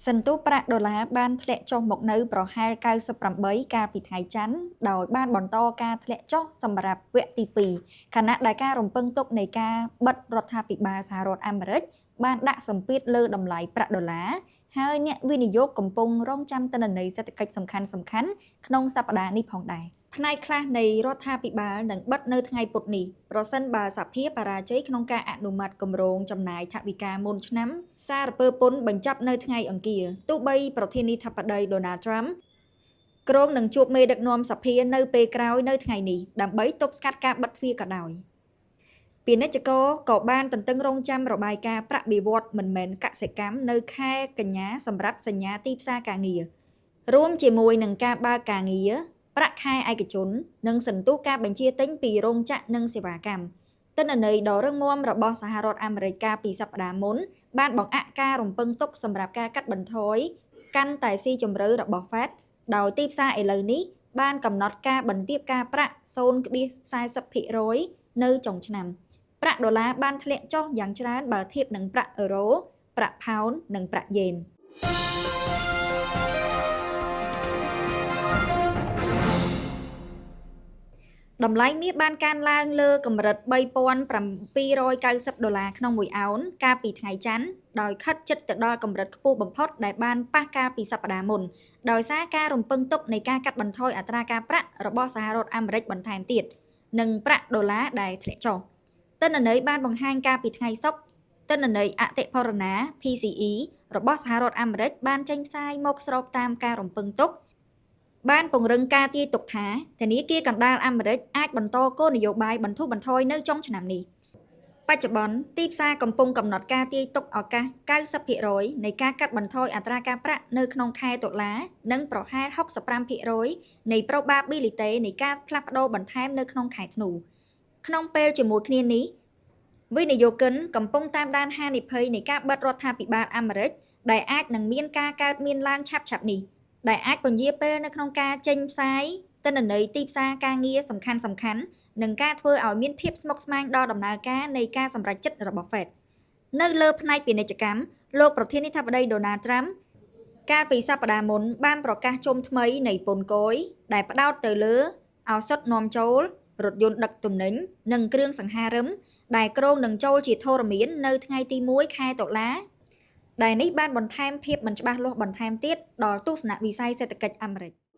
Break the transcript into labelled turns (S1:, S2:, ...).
S1: សន្ទុះប្រាក់ដុល្លារបានធ្លាក់ចុះមកនៅប្រហែល98កាលពីថ្ងៃច័ន្ទដោយបានបន្តការធ្លាក់ចុះសម្រាប់វគ្គទី2ខណៈដែលការរំពឹងទុកនៃការបិទរដ្ឋាភិបាលសហរដ្ឋអាមេរិកបានដាក់សម្ពាធលើតម្លៃប្រាក់ដុល្លារហើយអ្នកវិនិយោគកំពុងរង់ចាំទិន្នន័យសេដ្ឋកិច្ចសំខាន់ៗក្នុងសប្តាហ៍នេះផងដែរ។ផ្នែកខ្លះនៃរដ្ឋាភិបាលនឹងបិទនៅថ្ងៃពុធនេះប្រសិនបើសភាបរាជ័យក្នុងការអនុម័តគម្រោងចំណាយថវិកាមុនឆ្នាំសារពើពន្ធបញ្ចប់នៅថ្ងៃអង្គារទោះបីប្រធានាធិបតីដូណាល់ត្រាំគ្រោងនឹងជួបមេដឹកនាំសភានៅពេលក្រោយនៅថ្ងៃនេះដើម្បីទប់ស្កាត់ការបិទទ្វារក៏ដោយពាណិជ្ជករក៏បានទន្ទឹងរង់ចាំរបាយការណ៍ប្រាក់បៀវត្សមិនមែនកសិកម្មនៅខែកញ្ញាសម្រាប់សញ្ញាទីផ្សារការងាររួមជាមួយនឹងការបើកការងារប្រាក់ខែឯកជន និងសន្ទុះការបញ្ជាទិញពីរោងចក្រនិងសេវាកម្មទិន្នន័យដ៏រឹងមាំរបស់សហរដ្ឋអាមេរិកកាលពីសប្តាហ៍មុនបានបង្អាក់ការរំពឹងទុកសម្រាប់ការកាត់បន្ថយកាន់តែស៊ីជម្រៅរបស់ Fed ដោយទីផ្សារឥឡូវនេះបានកំណត់ការបន្ទាបការប្រាក់0.40%នៅចុងឆ្នាំប្រាក់ដុល្លារបានធ្លាក់ចុះយ៉ាងច្រើនបើធៀបនឹងប្រាក់អឺរ៉ូប្រាក់ផោននិងប្រាក់យេនតម្លៃមាសបានកើនឡើងលើកម្រិត3790ដុល្លារក្នុងមួយអោនកាលពីថ្ងៃច័ន្ទដោយខិតជិតទៅដល់កម្រិតខ្ពស់បំផុតដែលបានប៉ះកាលពីសប្តាហ៍មុនដោយសារការរំពឹងទុកនៃការកាត់បន្ថយអត្រាការប្រាក់របស់សហរដ្ឋអាមេរិកបន្ថែមទៀតនិងប្រាក់ដុល្លារដែលធ្លាក់ចុះទិន្នន័យបានបង្ហាញកាលពីថ្ងៃសុក្រទិន្នន័យអតិផរណា PCE របស់សហរដ្ឋអាមេរិកបានចេញផ្សាយមកស្របតាមការរំពឹងទុកបានពង្រឹងការទាយទុកថាធនាគារកណ្ដាលអាមេរិកអាចបន្តគោលនយោបាយបន្ធូរបន្ថយនៅចុងឆ្នាំនេះបច្ចុប្បន្នទីផ្សារកំពុងកំណត់ការទាយទុកឱកាស90%នៃការកាត់បន្ថយអត្រាការប្រាក់នៅក្នុងខែតុលានិងប្រហែល65%នៃ probability នៃការផ្លាស់ប្ដូរបន្ថែមនៅក្នុងខែធ្នូក្នុងពេលជាមួយគ្នានេះវិនិយោគិនកំពុងតាមដានហានិភ័យនៃការបិទរដ្ឋាភិបាលអាមេរិកដែលអាចនឹងមានការកើតមានឡើងឆាប់ៗនេះដែលអាចពន្យារពេលនៅក្នុងការចេញផ្សាយទិន្នន័យទីផ្សារការងារសំខាន់ៗនិងការធ្វើឲ្យមានភាពស្មុគស្មាញដល់ដំណើរការនៃការសម្រេចចិត្តរបស់ Fed នៅលើផ្នែកពាណិជ្ជកម្មលោកប្រធានាធិបតីដូណាល់ត្រាំកាលពីសប្តាហ៍មុនបានប្រកាសជុំថ្មីនៃពន្ធគយដែលផ្ដោតទៅលើឱសថនាំចូលរថយន្តដឹកទំនិញនិងគ្រឿងសង្ហារឹមដែលគ្រោងនឹងចូលជាធរមាននៅថ្ងៃទី1ខែតុលាដែលនេះបានបន្ថែមភាពមិនច្បាស់លាស់បន្ថែមទៀតដល់ទស្សនវិស័យសេដ្ឋកិច្ចអាមេរិក។